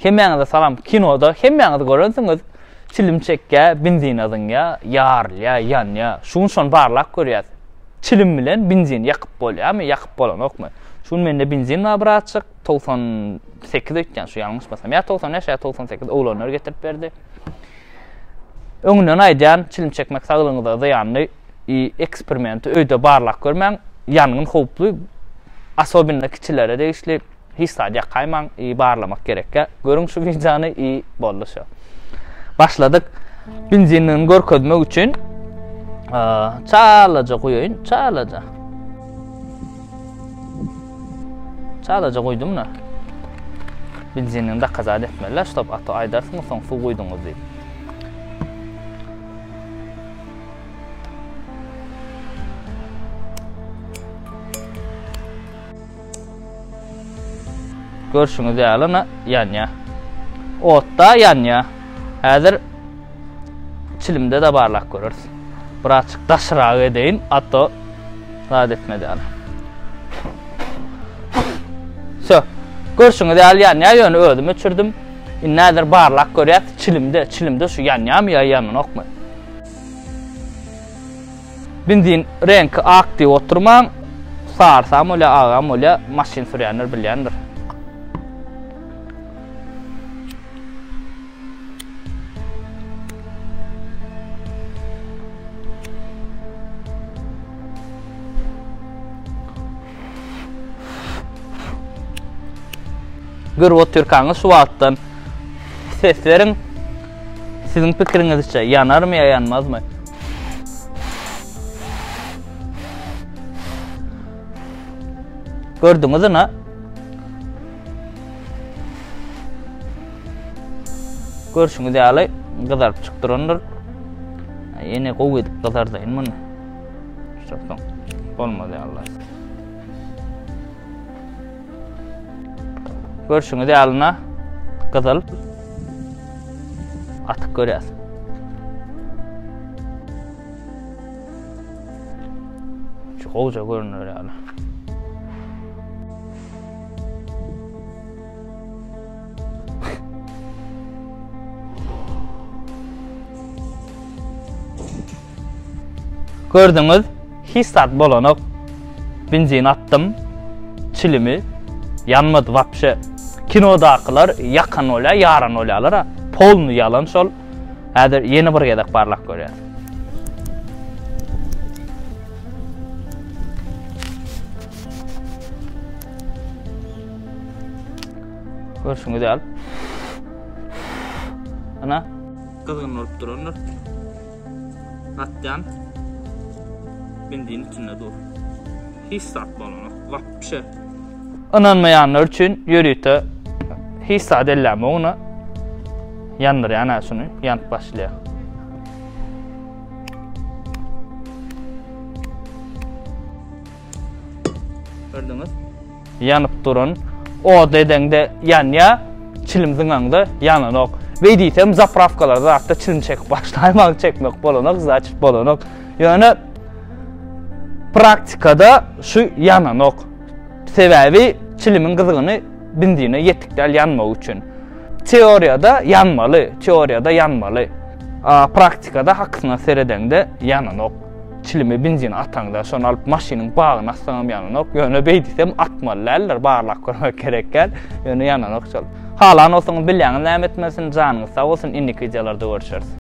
Hemmäňize salam. Kinoda hemmäňiz görensiňiz. Çilim çekýä, benzine zyňýa, ýarylýa, ýanýa. Şu gün şony barlap görýäs. Çilim bilen benzin ýakyp bolýamy, ýakyp bolanokmy? Şu gün mende benzin bar birazjyk, 98 öýtýän şu ýalňyşmasam. Ýa 95 ýa 98 oglanlar getirip berdi. Öňünden aýdýan, çilim çekmek saglygyňyza zyýanly. I eksperimenti öýde barlap görmäň. Ýangyn howply. Asobinno kiçilere degişli. Hiç zat ýakaýmaň i barlamak gerekýä. Görüň şu wideony i boldy şo. Başladyk. Benzinligini görkezmek üçin çalaja guýaýyn, çalaja. Çalaja guýdum da. Benzinligini dokazat etmeli, ştob ato aýdarsyňyz soň suw guýduňyz diýip. Görşüňiz ýaly na ýanýar. Otda ýanýar. Häzir çilimde de barlap göreris. Birazçyk daşrak edeýin, a to zat etmedi ýaly. Sö. Görşüňiz ýaly ýanýar, ýöne özüm öçürdim. Indi häzir barlap görýäs, çilimde, çilimde şu ýanýarmy ýa ýananokmy? Benzin reňki ak diýip oturmaň. Sarsam bolýar, agam bolýar, maşyn sürýänler bilýändir. Görüp otyrkaňyz şu wagtdan ses beriň. Siziň pikiriňizçe ýanarmy ýa ýanmazmy? Gördüňiz ina. Görşüňiz ýaly gyzaryp çykyp durandyr. Ýene gowy edip gyzardaýyn muny. Şoň bolmaz ýaly. Görşüňiz ýalyna gyzyl atyp görýäs. Şu gowja görünür ýaly. Gördüňiz, hiç zat bolanok. Benzin atdym, çilimi ýanmady wapşe. Kinodakylar ýakan bolýar, ýaran bolýarlar-a. Polny ýalan şol. Häzir ýene bir gezek barlap görýäs. Görşüňiz ýaly. Ana, gyzgyn bolup durandyr. Atýan benzin içinde dur. Hiç zat bolanok. Wapşe. Ynanmaýanlar üçin ýörite hiç zat ellämok ona. Ýandyrýan ha şuny, ýanyp başlaýar. Gördüňiz? Ýanyp duran od edeňde ýanýa, çilim zyňaňda ýananok. Beý diýsem zaprawkalarda zatda çilim çekip başlaýmaň, çekmek bolanok, znaçit bolanok. Ýöne praktikada şu ýananok. Sebäbi çilimiň gyzgyny benzine ýetik däl ýanmagy üçin. Teoriýada ýanmaly, teoriýada ýanmaly. A praktikada hakysyna seredeňde ýananok. Çilimi benzine ataňda, şony alyp maşynyň bagyna atsaňam ýananok. Ýöne beý diýsem atmaly däldir, barlap görmek gerek däl. Ýöne ýananok şol. Halan bolsaňyz bilýäňiz näme etmelisini, janyňyz sag bolsun, indiki wideolarda görüşeris.